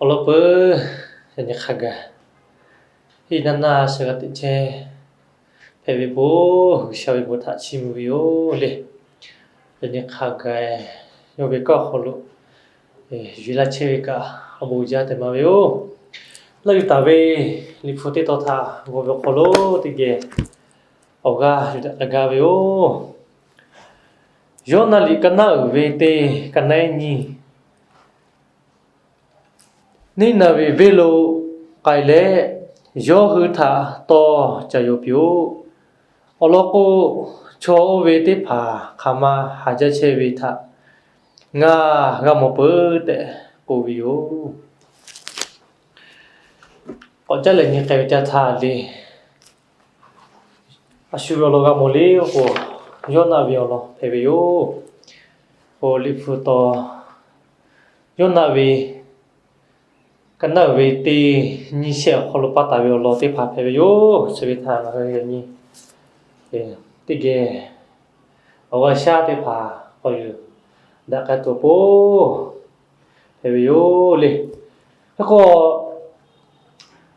Awˬ lawn peuˬ, yaꞈ nyi hk'a gaˬ, hiˆ naˇ naˇ shaˍ g'a teꞈ chehˇ hpehꞈ ve bon, G'uiˬsha ve bon htaꞈ chiˇ mvuh ve yoˬ le. Yaꞈ nyi hk'a gaˬ yawˇ ve kanˉ awˬ hk'aw lo yuˬ laˇ chehˇ ve kaꞈ, awˬ bon jaˇ tehꞈ maˍ ve yoˬ. Laˇ yuˬ taˍ ve Liꞈ hpu teˇ tawn htaꞈ g'aw ve awˬ hk'aw lo teˇ geh awˬ g'aˇ yuˬ daꞈ k'a gaˇ ve yoˬ. Yoˇnaˆ liꞈ ka naˆ uiˍ ve teˇ ka naˆ nyiˇ. Niˆnaˍveˍ venˇ lo k'ai leh, yawˇ hui htaꞈ tawˇ ca yaw piˇ-oˆ. Awˬ lawn k'o, chaw oˇ ve teˇ hpaˍ hk'aˬ ma haˍ jaˇ chehˇ ve htaꞈ ngaˬ g'a mawˬ peuˬ tehꞈ k'oˆ ve yoˬ. K'awꞈ caˉ leh nyi k'ai ve ca htaˇ le, a shu ve awˬ lawn g'a mawˬ le k'o, Yoˇnaˆ ve awˬ lawn hpehꞈ ve yoˬ. K'o Liꞈ hpu taw, Yoˇnaˆ ve ka naˆ uiˍ ve teˇ nyiˇ shehˆ awˬ hk'aw lo paˇ taˍ ve awˬ lawn teˇ hpaˍ hpehꞈ ve yoˬ. Chi ve htaꞈ ngaˬ hui yaꞈ nyi teˇ geh awˬ g'aˇ shaˉ teˇ hpaˍ k'awꞈ yuˬ daꞈ k'ai tuˬ awˬ pon hpehꞈ ve yoˬ le. Hk'e k'o,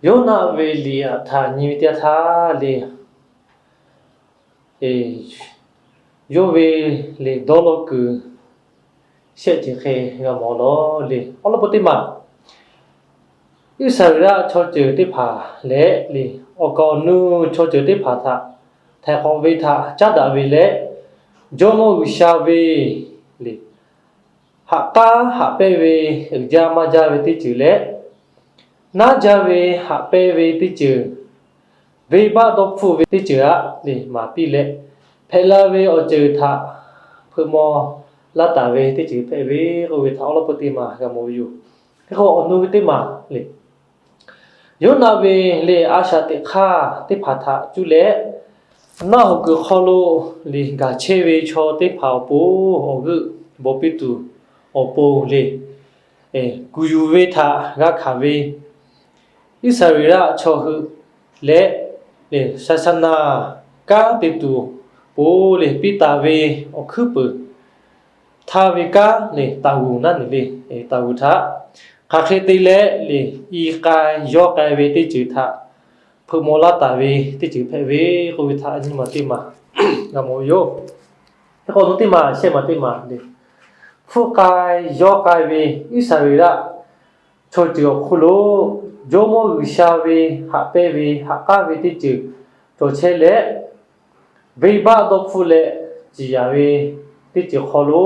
Yoˇnaˆ ve liꞈ aꞈ htaꞈ nyi ve teˇ yanˇ htaˇ le, yawˇ ve le dawˇ law kuiˬ shehˆ ceuˬ hk'e g'a mawˬ lawˬ le. Awˬ lawn peuˬ teˇ maˬ, Iˉsaˍreˍlaˆ chaw ceuˬ teˇ hpaˍ leh le, awˬ kaˍ awˬ nu chaw ceuˬ teˇ hpaˍ htaꞈ htaiˍ hk'awꞈ ve htaꞈ caˉ daꞈ ve leh, Jawˇmawˇ G'uiˬsha ve le, haꞈ k'aˉ haꞈ pehnˇ ve uiˍ jaˇ maˇ jaˇ ve teˇ ceuˬ leh, naˉ jaˇ ve haꞈ pehnˇ ve teˇ ceuˬ, venˇbaˆ dawˇ hpfuhˆ ve teˇ ceuˬ aꞈ le maˍ piˇ leh, hpehꞈ la ve awˬ ceuˬ htaꞈ hpeuꞈ maw laˇ taˍ ve teˇ ceuˬ hpehꞈ ve k'oˆ ve htaꞈ awˬ lawn peuˬ teˇ maˬ g'a mawˬ ve yoˬ. Hk'e k'o awˬ nu ve teˇ maˬ le, Yoˇnaˆ ve le a shaꞈ teꞈ hk'aˇ teˇ hpaˍ htaꞈ cuˇ leh, naˆ hoꞈ kuiˬ hk'aw lo le gaˬ chehˇ ve chaw teˇ hpaˍ awˬ pon awˬ g'euˆ baw piˇ tuˬ awˬ pon le, kuˬ yuˬ ve htaꞈ g'a hkanˍ ve Iˉsaˍreˍlaˆ chaw hui leh, saˍsaˍnaˍ kanˉ te tuˬ pon le piˇ taˍ ve awˬ hkuiˉ puiˍ htaˇ ve kanˉ le taˍ g'uˬ naˉ neˬ le, taˍ g'uˬ htaꞈ hk'aˬ hk'e te leh le, i k'ai yawˇ k'ai ve teˇ ceuˬ htaꞈ hpeuꞈ maw laˇ taˍ ve teˇ ceuˬ hpehꞈ ve k'oˆ ve htaꞈ nyi ma teˇ maˬ g'a mawˬ ve yoˬ. Hk'e k'o awˬ nu teˇ maˬ shehˆ maˬ teˇ maˬ le, hpfuhˆ k'ai yawˇ k'ai ve Iˉsaˍreˍlaˆ chaw ceuˬ awˬ hk'oˆ lo Jawˇmawˇ G'uiˬsha ve haꞈ pehnˇ ve haꞈ k'aˉ ve teˇ ceuˬ cawˬ chehˇ leh, venˇbaˆ dawˇ hpfuhˆ leh ciˍ yanˍ ve teˇ ceuˬ hk'aw lo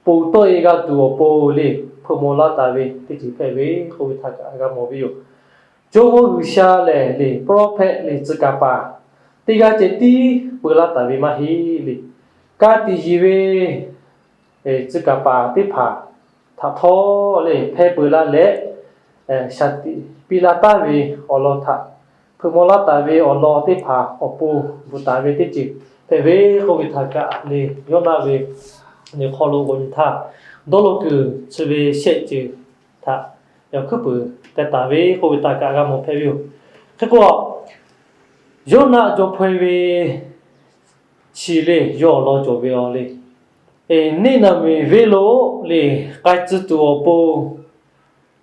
ponˬ tawˆ e g'a tuˬ awˬ pon le hpeuꞈ maw laˇ taˍ ve teˇ ceuˬ hpehꞈ ve k'oˆ ve htaꞈ kaꞈ g'a mawˬ ve yoˬ. Jawˇmawˇ G'uiˬsha lehˬ le, prophet le tcuh kaˍ paˍ teˇ g'aˇ ceh tiˉ peu laˇ taˍ ve maˇ heˆ le. Ka tiꞈ yeˬ ve tcuh kaˍ paˍ teˇ hpaˍ htaꞈ htawˇ le hpehˇ peu laˇ leh, shaˍ tiꞈ piˇ laˇ taˍ ve awˬ lawn htaꞈ hpeuꞈ maw laˇ taˍ ve awˬ lawn teˇ hpaˍ awˬ pon bvuhꞈ taˍ ve teˇ ceuˬ hpehꞈ ve k'oˆ ve htaꞈ kaꞈ le, Yoˇnaˆ ve hk'aw lo k'awꞈ nyi htaˇ, dawˇ law kuiˬ chi ve shehˆ ceuˬ htaꞈ awˬ hkuiˉ puiˍ teh taˍ ve k'oˆ ve htaꞈ kaꞈ g'a mawˬ hpehꞈ ve yoˬ. Hk'e k'o, Yoˇnaˆ jaw hpaw e ve chi le yawˇ awˬ lawn cawˬ ve aˬ le. Neˇnaˍveˍ venˇ lo le k'ai tcuh tuˬ awˬ pon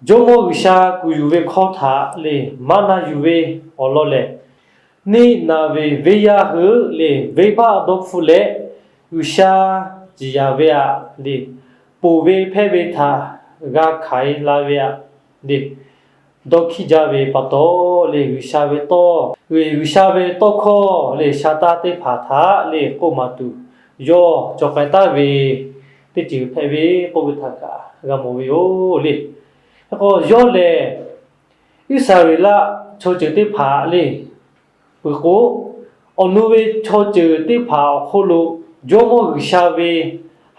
Jawˇmawˇ G'uiˬsha kuˬ yuˬ ve hkawˇ htaꞈ le maˇ na yuˬ ve awˬ lawn lehˬ, Neˇnaˍveˍ venˇ yaˇ hui le venˇbaˆ dawˇ hpfuhˆ leh G'uiˬsha ciˍ yanˍ ve aꞈ le, ponˬ ve hpehˇ ve htaꞈ g'a hkanˍ e la ve aꞈ le, dawˇ hkiˆ jaˇ ve pa taw le, G'uiˬsha ve tawˇ, G'uiˬsha ve tawˇ hkawˇ le sha taˇ teˇ hpaˍ htaꞈ le k'oˆ maˍ tuˬ, yawˇ cawˬ k'ai taˍ ve teˇ ceuˬ hpehꞈ ve k'oˆ ve htaꞈ kaꞈ g'a mawˬ ve yoˬ le. Hk'e k'o yawˇ lehˬ, Iˉsaˍreˍlaˆ chaw ceuˬ teˇ hpaˍ le peuˬ k'o, awˬ nu ve chaw ceuˬ teˇ hpaˍ awˬ hk'oˆ lo Jawˇmawˇ G'uiˬsha ve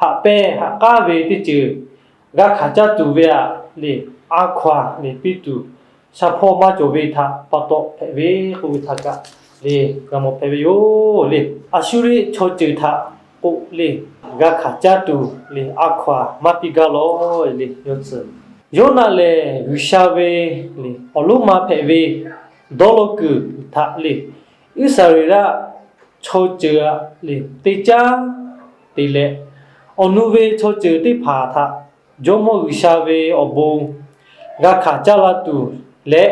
haꞈ pehnˇ haꞈ k'aˉ ve teˇ ceuˬ g'a hkanˍ caˇ tuˬ ve aꞈ le, a hkaw aˬ le piˇ tuˬ sha hpawˇ maˇ cawˬ ve htaꞈ pa taw hpehꞈ ve k'oˆ ve htaꞈ kaꞈ le g'a mawˬ hpehꞈ ve yoˬ le. Aˍsuˇriˆ chaw ceuˬ htaꞈ k'oˆ le, g'a hkanˍ caˇ tuˬ le a hkaw aˬ maˇ piˇ gaˇ lawˬ le. Yoˇnaˆ lehˬ G'uiˬsha ve le awˬ lonˉ ma hpehꞈ ve dawˇ law kuiˬ htaꞈ le Iˉsaˍreˍlaˆ chaw ceuˬ aꞈ le teˇ caˉ te leh, awˬ nu ve chaw ceuˬ teˇ hpaˍ htaꞈ Jawˇmawˇ G'uiˬsha ve awˬ bon g'a hkanˍ caˇ la tuˬ leh,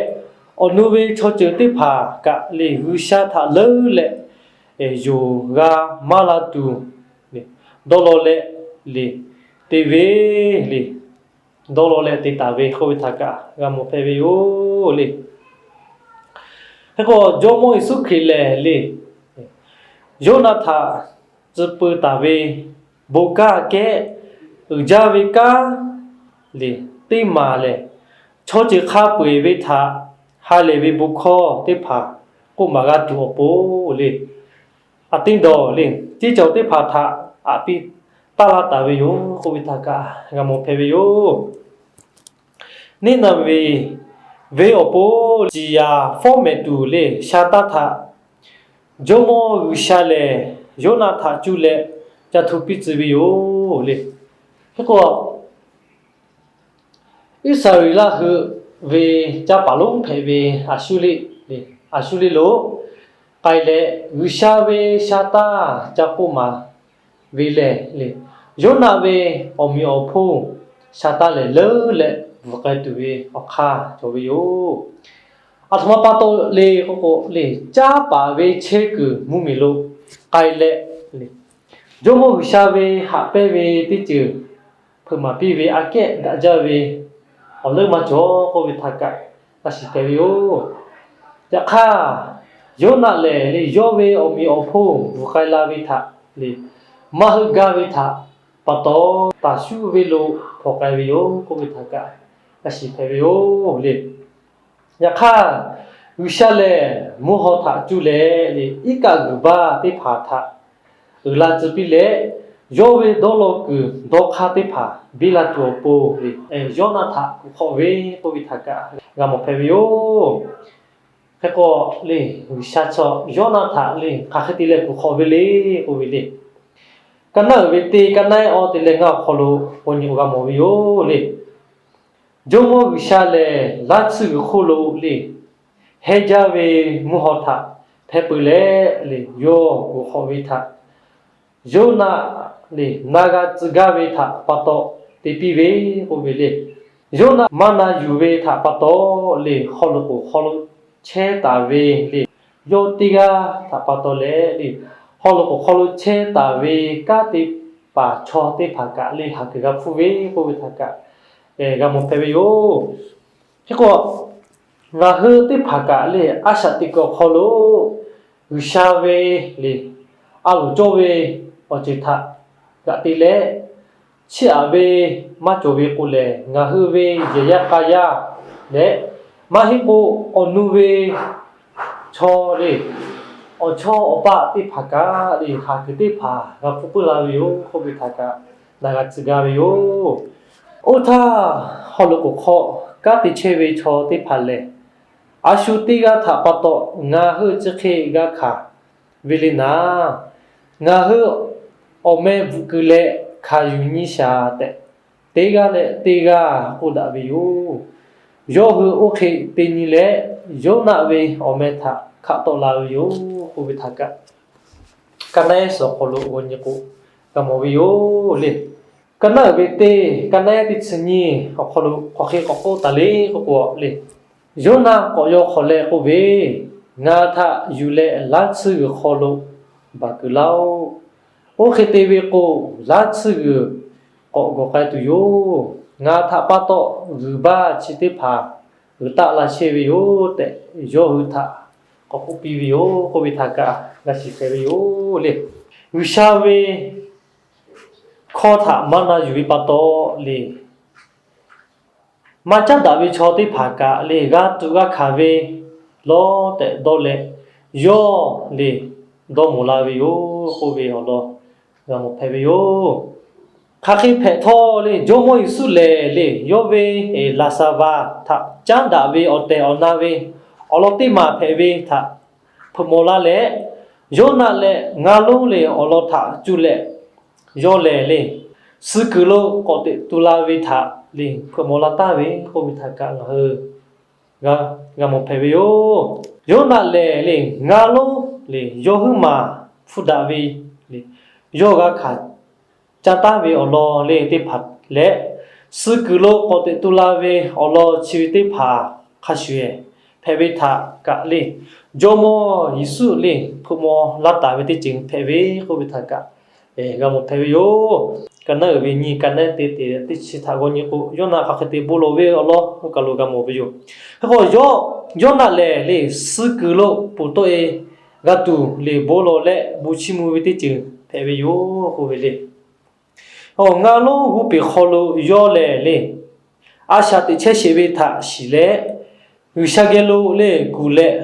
awˬ nu ve chaw ceuˬ teˇ hpaˍ kaꞈ le G'uiˬsha htaꞈ leuˉ leh yonˍ g'a maˇ la tuˬ, dawˇ law leh le te ve le, dawˇ law leh te taˍ ve k'oˆ ve htaꞈ kaꞈ g'a mawˬ hpehꞈ ve yoˬ le. Hk'e k'o, Jawˇmawˇ Yeˍsuˆ Hkriꞈ lehˬ le, Yoˇnaˆ htaꞈ tcuh pui taˍ ve bon kanˉ aꞈ kehˉ uiˍ jaˇ ve kanˉ le, teˇ maˬ lehˬ, chaw ceuˬ hk'a peu-eˬ ve htaꞈ ha lehˬ ve bon hkawˇ teˇ hpaˍ k'oˆ maˍ g'a tuˬ awˬ pon le, aꞈ teˇ dawˬ le, teˇ cawˬ teˇ hpaˍ htaꞈ aꞈ piˇ taˇ laˇ taˍ ve yoˬ k'oˆ ve htaꞈ kaꞈ g'a mawˬ hpehꞈ ve yoˬ. Neˇnaˍveˍ venˇ awˬ pon ciˍ yanˍ fawˉ mehˍ tuˬ le sha taˇ htaꞈ Jawˇmawˇ G'uiˬsha lehˬ, Yoˇnaˆ htaꞈ cuˇ leh ca hto piˇ tcuh ve yoˬ le. Hk'e k'o, Iˉsaˍreˍlaˆ hui ve caˇ paˍ lonˉ hpehꞈ ve Aˍsuˇriˆ le, Aˍsuˇriˆ lo k'ai leh, G'uiˬsha ve sha taˇ ca k'oˆ maˍ ve lehˬ le, Yoˇnaˆ ve awˬ meꞈ awˬ hponˇ sha taˇ lehˬ leuˉ leh bvuhˬ k'ai tuˬ ve awˬ hk'aˇ cawˬ ve yoˬ. Aˬ htoꞈ ma pa taw le k'oˆ k'o le, caˇ paˍ ve chehˇ kuiˬ mvuhˇmiˬ lo k'ai leh, Jawˇmawˇ G'uiˬsha ve haꞈ pehnˇ ve teˇ ceuˬ hpeuꞈ maˍ piˇ ve aꞈ kehˉ daꞈ jaˇ ve awˬ leuˉ maˇ cawˬ k'oˆ ve htaꞈ kaꞈ g'a shiˍ hpehꞈ ve yoˬ. Yaꞈ hk'aˇ, Yoˇnaˆ lehˬ le, yawˇ ve awˬ meꞈ awˬ hponˇ bvuhˬ k'ai la ve htaꞈ le, maˇ heuˆ gaˇ ve htaꞈ pa taw, Taˍsuˆ venˇ lo hpawnˬ k'ai ve yoˬ k'oˆ ve htaꞈ kaꞈ g'a shiˍ hpehꞈ ve yoˬ le. Yaꞈ hk'aˇ, G'uiˬsha lehˬ mvuhˇ haw htaꞈ cuˇ leh le, iˉ kaˆ g'uiˬ baˇ teˇ hpaˍ htaꞈ uiˍ la tcuh piˇ leh, yawˇ ve dawˇ law kuiˬ dawˇ hk'aˇ teˇ hpaˍ biˇ la tuˬ awˬ pon le, Yoˇnaˆ htaꞈ kuˬ hk'awꞈ ve k'oˆ ve htaꞈ kaꞈ g'a mawˬ hpehꞈ ve yoˬ. Hk'e k'o le, G'uiˬsha chaw Yoˇnaˆ htaꞈ le hk'aˬ hk'e te leh kuˬ hk'awꞈ ve le k'oˆ ve le, ka naˉ uiˍ ve teˇ, ka naˉ ehˉ awˇ te leh ngaˇ awˬ hk'aw lo k'awꞈ nyi k'o g'a mawˬ ve yoˬ le. Jawˇmawˇ G'uiˬsha lehˬ, laˇ tsuhˇ g'uiˬ hk'oˆ lo le, hehnˇ jaˇ ve mvuhˇ haw htaꞈ hpehˇ peu leh le, yawˇ kuˬ hk'awꞈ ve htaꞈ Yoˇnaˆ le na g'a tcuh gaˇ ve htaꞈ pa taw te piˇ ve k'oˆ ve le. Yoˇnaˆ maˇ na yuˬ ve htaꞈ pa taw le, haw loꞈ k'oˍ hk'aw lo chehˇ taˍ ve le, yawˇ teˇ g'aˇ htaꞈ pa taw leh le, haw loꞈ k'oˍ hk'aw lo chehˇ taˍ ve kanˉ te paˍ chaw teˇ hpaˍ kaꞈ le haˍ kuiˬ g'a hpfuhˇ ve k'oˆ ve htaꞈ kaꞈ g'a mawˬ hpehꞈ ve yoˬ. Hk'e k'o, ngaˬ hui teˇ hpaˍ kaꞈ le, a shaꞈ teꞈ kuiˬ awˬ hk'aw lo G'uiˬsha ve le, a loˍ cawˇ ve awˬ ceuˬ htaꞈ g'aꞈ te leh, chiˇ aꞈ ve maˇ cawˬ ve k'o lehˬ, ngaˬ hui ve yehˬ yaˇ k'a yaˇ leh, maˇ heˆ k'o awˬ nu ve chaw le, awˬ chawˇ awˬ paˆ teˇ hpaˍ kaꞈ le haˍ kuiˬ teˇ hpaˍ g'a hpfuhˇ puiˉ la ve yoˬ k'oˆ ve htaꞈ kaꞈ na g'a tcuh gaˇ ve yoˬ. Oˇ htaˇ, haw loꞈ k'oˍ hk'aw kanˉ te chehˇ ve chaw teˇ hpaˍ lehˬ, a shu teˇ g'aˇ htaꞈ pa taw ngaˬ hui chi hk'e g'a hkanˍ ve le naˍ, ngaˬ hui awˬ meh bvuhꞈ kuiˬ leh hkanˍ yuˬ nyi shaˍ tehꞈ, teˇ g'aˇ leh teˇ g'aˇ k'oˆ daꞈ ve yoˬ. Yawˇ hui oˇ hk'e te nyi leh, Yoˇnaˆ ve awˬ meh htaꞈ hkaˆ tawˆ la ve yoˬ k'oˆ ve htaꞈ kaꞈ, ka naˉ ehˉ suhˍ awˬ hk'aw lo g'aw nyi k'o g'a mawˬ ve yoˬ le. Ka naˉ uiˍ ve teˇ, ka naˉ ehˉ teˇ chi nyiˇ awˬ hk'aw lo hk'aˬ hk'e k'awꞈ k'oˆ taˍ le k'oˆ k'o le, Yoˇnaˆ k'awꞈ yaw hk'awꞈ leh k'oˆ ve, Ngaˬ htaꞈ yuˬ leh laˇ tsuhˇ g'uiˬ hk'aw lo baˬ kuiˬ laˇ-oˆ. Oˇ hk'e te ve k'o, laˇ tsuhˇ g'uiˬ k'awꞈ gawˬ k'ai tuˬ yoˬ. Ngaˬ htaꞈ pa taw g'uiˬ baˇ chi teˇ hpaˍ g'uiˬ taˆ la chehˇ ve yoˬ tehꞈ, yawˇ hui htaꞈ k'awꞈ k'oˆ piˇ ve yoˬ k'oˆ ve htaꞈ kaꞈ g'a shiˍ hpehꞈ ve yoˬ le. G'uiˬsha ve hkawˇ htaꞈ maˇ na yuˬ ve pa taw le, maˇ caˉ daꞈ ve chaw teˇ hpaˍ kaꞈ le g'a tuꞈ g'a hkanˍ ve lawˇ tehꞈ dawˇ leh, yawˇ le dawˇ mawˬ la ve yoˬ k'oˆ ve awˬ lawn g'a mawˬ hpehꞈ ve yoˬ. Hk'aˬ hk'e hpehꞈ htawˇ le, Jawˇmawˇ Yeˍsuˆ lehˬ le, yawˇ ve Laˍzaˍvaˍ htaꞈ caˉ daꞈ ve awˬ tehˬ awˬ na ve awˬ lawn teˇ maˬ hpehꞈ ve htaꞈ hpeuꞈ maw laˇ leh, Yoˇnaˆ leh ngaˇ lonˉ le awˬ lawn htaꞈ cuˇ leh, yawˇ lehˬ le, suh kuiˬ lo k'awꞈ teꞈ tu la ve htaꞈ le hpeuꞈ maw la taˍ ve k'oˆ ve htaꞈ kaꞈ ngaˬ hui g'a mawˬ hpehꞈ ve yoˬ. Yoˇnaˆ lehˬ le, ngaˇ lonˉ le yawˇ huiˉ maˬ hpfuhˇ daꞈ ve le, yawˇ g'a hkanˍ caˇ taˉ ve awˬ lawn le teˇ hpaˍ leh, suh kuiˬ lo k'awꞈ teꞈ tu la ve awˬ lawn chi ve teˇ hpaˍ hk'a shuˍ hpehꞈ ve htaꞈ kaꞈ le, Jawˇmawˇ Yeˍsuˆ le hpeuꞈ maw laˇ taˍ ve teˇ ceuˬ hpehꞈ ve k'oˆ ve htaꞈ kaꞈ g'a mawˬ hpehꞈ ve yoˬ. Ka naˉ uiˍ ve nyi, ka naˉ te te teˇ chi htaꞈ g'aw nyi k'o, Yawˇnaˆ hk'aˬ hk'e te bon lawˬ ve awˬ lawn k'oˆ kaˬ lo g'a mawˬ ve yoˬ. Hk'e k'o, Yawˇnaˆ lehˬ le, suh kuiˬ lo poˬ tawˆ e g'a tuˬ le bon lawˬ leh bon chiˇ mvuh ve teˇ ceuˬ hpehꞈ ve yoˬ k'oˆ ve le. Ngaˇ lonˉ g'oˇ peˬ hk'aw lo yawˇ lehˬ le, a shaꞈ teꞈ chehˇ sheˍ ve htaꞈ shiˍ leh, G'uiˬsha geh lo le kuˬ leh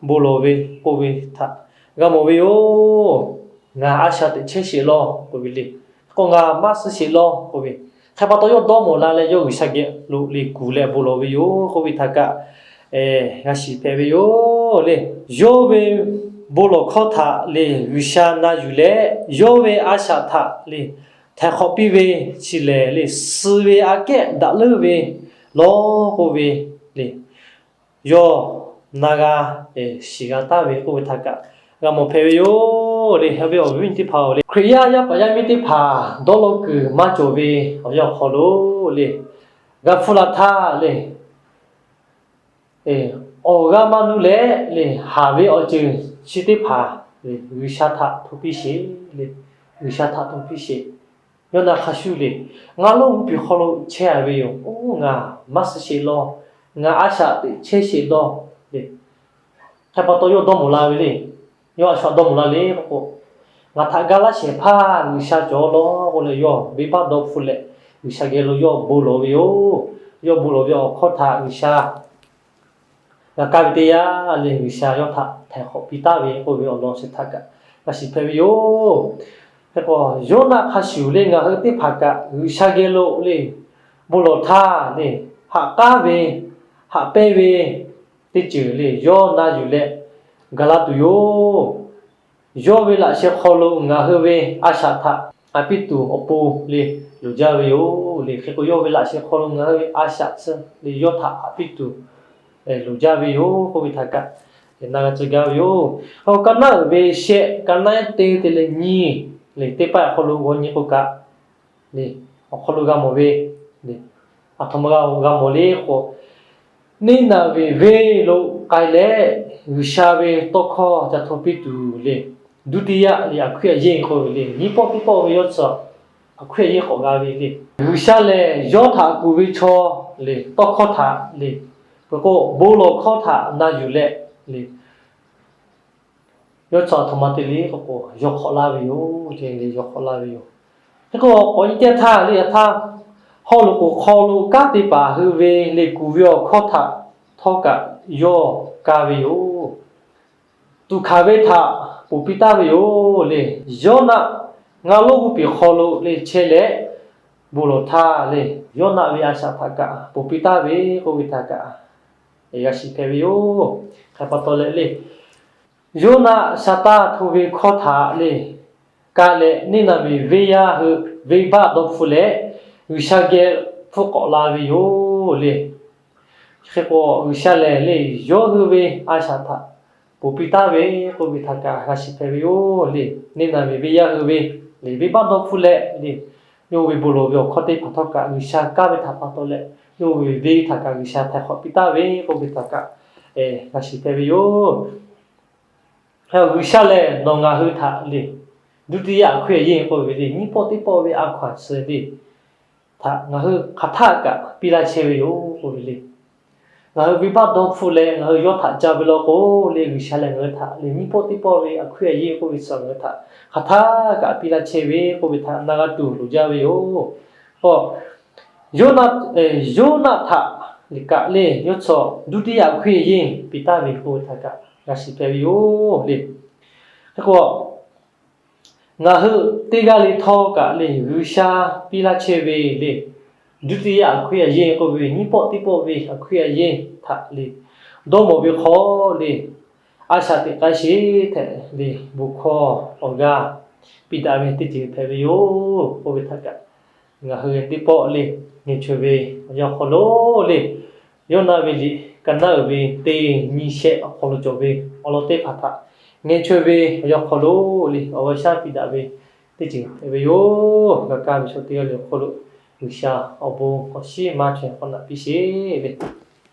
bon lawˬ ve k'oˆ ve htaꞈ g'a mawˬ ve yoˬ. Ngaˬ a shaꞈ teꞈ chehˇ sheˍ law k'oˆ ve le. Hk'e k'o, ngaˬ maˇ suh sheˍ law k'oˆ ve, hk'e pa taw yawˇ dawˇ mawˬ la leh yawˇ G'uiˬsha geh lo le kuˬ leh bon lawˬ ve yoˬ k'oˆ ve htaꞈ kaꞈ g'a shiˍ hpehꞈ ve yoˬ le. Yawˇ ve bon lawˬ hkawˇ htaꞈ le G'uiˬsha na yuˬ leh, yawˇ ve a shaꞈ htaꞈ le htaiˍ hk'awꞈ piˇ ve chi lehˬ le, suh ve aꞈ kehˉ daꞈ leuˉ ve law k'oˆ ve le, yawˇ na g'a shiˍ g'a taˍ ve k'oˆ ve htaꞈ kaꞈ g'a mawˬ hpehꞈ ve yoˬ le. Haꞈ ve awˬ viˉ awˬ nyi teˇ hpaˍ-oˬ le, Hkriꞈ yaˇ yaˇ paˍ yaˇ miˇ teˇ hpaˍ dawˇ law kuiˬ maˇ cawˬ ve awˬ yanˇ awˬ hk'aw lo le, g'a hpuˇ la htaˇ le, awˬ g'aˇ maˇ nuˇ leh le, haˍ ve awˬ ceuˬ chi teˇ hpaˍ le G'uiˬsha htaꞈ hto piˇ sheˍ le. G'uiˬsha htaꞈ hto piˇ sheˍ. Yawˇnaˆ hk'a shuˍ le, ngaˇ lonˉ g'oˇ peˬ hk'aw lo chehˇ a ve yoˬ. Oˇ, ngaˬ maˇ suh sheˍ law, ngaˬ a shaꞈ teꞈ chehˇ sheˍ law le. Hk'e pa taw yawˇ dawˇ mawˬ la ve le. Yawˇ a shaꞈ dawˇ mawˬ la le k'oˆ k'o, ngaˬ htaꞈ ga laˇ shehˍ hpaˇ G'uiˬsha cawˬ law k'oˆ leh, yawˇ venˇbaˆ dawˇ hpfuhˆ leh G'uiˬsha geh lo yawˇ bon lawˬ ve yoˬ. Yawˇ bon lawˬ ve awˬ hkawˇ htaꞈ G'uiˬsha g'a kaˇ ve teˇ yanˇ le, G'uiˬsha yawˇ htaꞈ htaiˍ hk'awꞈ piˇ taˍ ve k'oˆ ve awˬ lawn chi htaꞈ kaꞈ g'a shiˍ hpehꞈ ve yoˬ. Hk'e k'o, Yawˇnaˆ hk'a shuˍ le, ngaˬ hui teˇ hpaˍ kaꞈ G'uiˬsha geh lo le bon lawˬ htaˇ le, haꞈ k'aˉ ve, haꞈ pehnˇ ve teˇ ceuˬ le yawˇ na yuˬ leh ga laˇ tuˬ yoˬ. Yawˇ ve laꞈ sheh hk'aw lo ngaˬ hui ve a shaꞈ htaꞈ haꞈ piˇ tuˬ awˬ pon le loˍ jaˇ ve yoˬ le. Hk'e k'o, yawˇ ve laꞈ sheh hk'aw lo ngaˬ hui ve a shaꞈ chi le yawˇ htaꞈ haꞈ piˇ tuˬ loˍ jaˇ ve yoˬ k'oˆ ve htaꞈ kaꞈ na g'a tcuh gaˇ ve yoˬ. Ka naˉ uiˍ ve shehˆ, ka naˉ te te leh nyi le teˇ pawˆ awˬ hk'aw lo g'aw nyi k'o kaꞈ le, awˬ hk'aw lo g'a mawˬ ve le, aˬ htoꞈ ma g'a g'a mawˬ le k'o, Neˇnaˍveˍ venˇ lo k'ai leh, G'uiˬsha ve tawˇ hkawˇ ca hto piˇ tuˬ le, Duˇtiˇyaˆ le aˬ hkuiˉ aˬ yeˇ k'oˆ ve le, nyiˇ pawˆ teˇ pawˆ ve yawˇ chi aˬ hkuiˉ aˬ yeˇ k'awꞈ g'a ve le. G'uiˬsha lehˬ yawˇ htaꞈ kuˬ ve chaw le tawˇ hkawˇ htaꞈ le, peuˬ k'o bon lawˬ hkawˇ htaꞈ na yuˬ leh le, yawˇ chi aˬ htoꞈ ma te le k'o, yawˇ hk'awꞈ laˇ ve yoˬ. Yawˇ hk'awꞈ laˇ ve yoˬ. Hk'e k'o, k'awꞈ nyi teˇ htaˇ le, yaꞈ htaˇ haw loꞈ k'oˍ hk'aw lo kanˉ te paˍ hui ve le kuˬ ve awˬ hkawˇ htaꞈ htawˇ kaꞈ yawˇ kaˇ ve yoˬ. Tuꞈ hkanˍ ve htaꞈ ponˬ piˇ taˍ ve yoˬ le. Yawˇnaˆ ngaˇ lonˉ g'oˇ peˬ hk'aw lo le chehˇ leh bon lawˬ htaˇ le, Yawˇnaˆ ve a shaꞈ htaꞈ kaꞈ ponˬ piˇ taˍ ve k'oˆ ve htaꞈ kaꞈ g'a shiˍ hpehꞈ ve yoˬ. Hk'e pa taw leh le, Yawˇnaˆ sha taˇ hto ve hkawˇ htaꞈ le kaˇ leh, Neˇnaˍveˍ venˇ yaˇ hui venˇbaˆ dawˇ hpfuhˆ leh G'uiˬsha geh hpfuhˆ k'awꞈ la ve yoˬ le. Hk'e k'o, G'uiˬsha lehˬ le, yawˇ hui ve a shaꞈ htaꞈ ponˬ piˇ taˍ ve k'oˆ ve htaꞈ kaꞈ g'a shiˍ hpehꞈ ve yoˬ le. Neˇnaˍveˍ venˇ yaˇ hui ve le venˇbaˆ dawˇ hpfuhˆ leh le, yawˇ hui ve bon lawˬ ve awˬ hkawˇ teˇ hpaˍ htawˇ kaꞈ G'uiˬsha kaˇ ve htaꞈ pa taw leh, yawˇ hui ve venˇ htaꞈ kaꞈ G'uiˬsha htaiˍ hk'awꞈ piˇ taˍ ve k'oˆ ve htaꞈ kaꞈ g'a shiˍ hpehꞈ ve yoˬ. G'uiˬsha lehˬ nawˬ ngaˬ hui htaꞈ le, Duˇtiˇyaˆ aˬ hkuiˉ aˬ yeˇ k'oˆ ve le, nyiˇ pawˆ teˇ pawˆ ve a hkaw-anˬ chi le htaꞈ ngaˬ hui hk'aˬ htaˆ kaꞈ piˇ laˇ chehˇ ve yoˬ k'oˆ ve le. Ngaˬ hui venˇbaˆ dawˇ hpfuhˆ leh ngaˬ hui yawˇ htaꞈ ca ve law k'o le, G'uiˬsha lehˬ ngaˬ hui htaꞈ le nyiˇ pawˆ teˇ pawˆ ve aˬ hkuiˉ aˬ yeˇ k'oˆ ve chi ngaˬ hui htaꞈ hk'aˬ htaˆ kaꞈ piˇ laˇ chehˇ ve k'oˆ ve htaꞈ na g'a tuˬ loˍ jaˇ ve yoˬ. K'o, Yawˇnaˆ, Yawˇnaˆ htaꞈ le kaꞈ le, yawˇ chi Duˇtiˇyaˆ aˬ hkuiˉ aˬ yeˇ piˇ taˍ ve k'oˆ ve htaꞈ kaꞈ g'a shiˍ hpehꞈ ve yoˬ le. Hk'e k'o, ngaˬ hui teˇ g'aˇ le htawˇ kaꞈ le, G'uiˬsha piˇ laˇ chehˇ ve le, Duˇtiˇyaˆ aˬ hkuiˉ aˬ yeˇ k'oˆ ve nyiˇ pawˆ teˇ pawˆ ve aˬ hkuiˉ aˬ yeˇ htaꞈ le dawˇ mawˬ ve hk'aw le, a shaꞈ teꞈ k'ai sheˍ tehꞈ le bon hkawˇ awˬ g'aˇ piˇ daꞈ ve teˇ ceuˬ hpehꞈ ve yoˬ k'oˆ ve htaꞈ kaꞈ ngaˬ hui teˇ pawˆ le, ngaˬ chaweh ve awˬ yanˇ hk'aw lo le, Yawˇnaˆ ve liꞈ ka naˉ uiˍ ve teˇ nyi shehˆ awˬ hk'aw lo cawˬ ve awˬ lawn teˇ hpaˍ htaꞈ ngaˬ chaweh ve awˬ yanˇ hk'aw lo le awˬ g'aˇ shaˉ piˇ daꞈ ve teˇ ceuˬ hpehꞈ ve yoˬ. G'a kaˇ ve chaw teˇ g'aˇ le awˬ hk'aw lo G'uiˬsha awˬ bon awˬ shinˉ maˇ chaweh k'awꞈ naꞈ piˇ sheˍ le.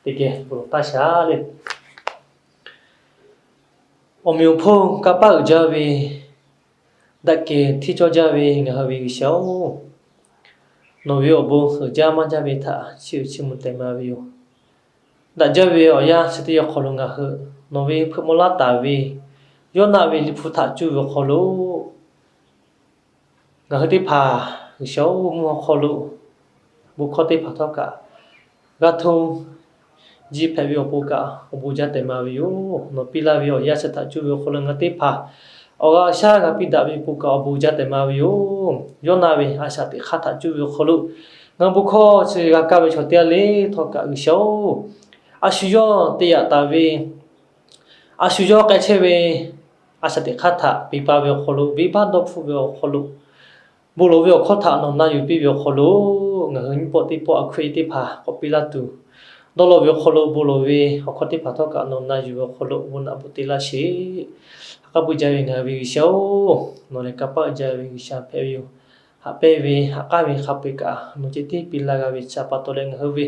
Teˇ geh bon lawˬ taˇ shaˍ le. Awˬ meꞈ awˬ hponˇ kanˇ paˆ uiˍ jaˇ ve, daꞈ kehˬ hteˇ cawˇ jaˇ ve ngaˬ hui ve G'uiˬsha-oˬ, nawˬ ve awˬ bon uiˍ jaˇ maˇ jaˇ ve htaꞈ chiˇ uiˍ chiˇ mvuh tehꞈ ma ve yoˬ. Daꞈ jaˇ ve awˬ yanˇ chi teˇ yanˇ hk'aw lo ngaˬ hui nawˬ ve hpeuꞈ maw laˇ taˍ ve Yoˇnaˆ ve liꞈ hpu htaꞈ cuˇ ve awˬ hk'aw lo ngaˬ hui teˇ hpaˍ G'uiˬsha-oˬ, mvuhˇ haw hk'aw lo bon hkawˇ teˇ hpaˍ htawˇ kaꞈ g'a hto jiˇ hpehꞈ ve awˬ pon kaꞈ awˬ bon jaˇ tehꞈ ma ve yoˬ. Nawˬ piˇ laˇ ve awˬ yanˇ chi htaꞈ cuˇ ve awˬ hk'aw lo ngaˬ hui teˇ hpaˍ awˬ g'a shaˉ g'a piˇ daꞈ ve pon kaꞈ awˬ bon jaˇ tehꞈ ma ve yoˬ. Yoˇnaˆ ve a shaꞈ teꞈ hk'aˇ htaꞈ cuˇ ve awˬ hk'aw lo ngaˬ hui bon hkawˇ chi g'a kaˇ ve chaw teˇ g'aˇ le htawˇ kaꞈ G'uiˬsha-oˬ, a shu yawˇ te yaꞈ taˍ ve, a shu yawˇ k'ai chehˇ ve a shaꞈ teꞈ hk'aˇ htaꞈ peꞈ pa ve awˬ hk'aw lo, venˇbaˆ dawˇ hpfuhˆ ve awˬ hk'aw lo, bon lawˬ ve awˬ hkawˇ htaꞈ nawˬ na yuˬ piˇ ve awˬ hk'aw lo, ngaˬ hui nyiˇ pawˆ teˇ pawˆ a hkawehˇ teˇ hpaˍ k'awꞈ piˇ laˇ tuˬ, dawˇ law ve awˬ hk'aw lo bon lawˬ ve awˬ hkawˇ teˇ hpaˍ htawˇ kaꞈ nawˬ na yuˬ ve awˬ hk'aw lo bon naꞈ bon te laˇ sheˍ. Ha k'aˉ puiˉ jaˇ ve ngaˬ hui ve G'uiˬsha-oˬ, nawˬ lehˬ kanˇ paˆ jaˇ ve G'uiˬsha hpehꞈ ve yoˬ. Haꞈ pehnˇ ve haꞈ k'aˉ ve hk'a peu-eˬ kaꞈ nawˬ ceh tiˉ piˇ laˇ g'a ve chi pa taw leh ngaˬ hui ve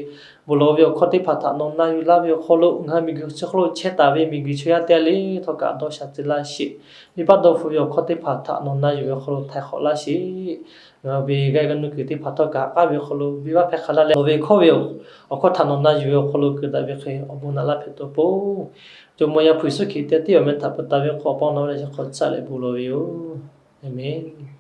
bon lawˬ ve awˬ hkawˇ teˇ hpaˍ htaꞈ nawˬ na yuˬ laˇ ve awˬ hk'aw lo ngaˬ hui miˬguiˬ chi hk'aw lo chehˇ taˍ ve miˬguiˬ chaw yaˇ teˇ g'aˇ le htawˇ kaꞈ dawˇ sha tcuh laˇ sheˍ. Venˇbaˆ dawˇ hpfuhˆ ve awˬ hkawˇ teˇ hpaˍ htaꞈ nawˬ na yuˬ ve awˬ hk'aw lo htaiˍ hk'awꞈ laˇ sheˍ. Ngaˬ hui ve g'aˇ g'aˇ nuˇ kuiˬ teˇ hpaˍ htawˇ kaꞈ haꞈ k'aˉ ve awˬ hk'aw lo venˇbaˆ hpehˇ hk'a laˇ leh, nawˬ ve hkawˇ ve awˬ hkawˇ htaꞈ nawˬ na yuˬ ve awˬ hk'aw lo keu daꞈ ve hk'e awˬ bon naꞈ laˇ hpehꞈ tuˬ awˬ pon, Jawˇmawˇ Yaˇ hpu Yeˍsuˆ Hkriꞈ te tiˉ awˬ meh htaꞈ peuˬ taˍ ve hk'aw awˬ pa nawˬ ve leh chi hk'awꞈ caˇ leh bon lawˬ ve yoˬ. Aˬmenˍ.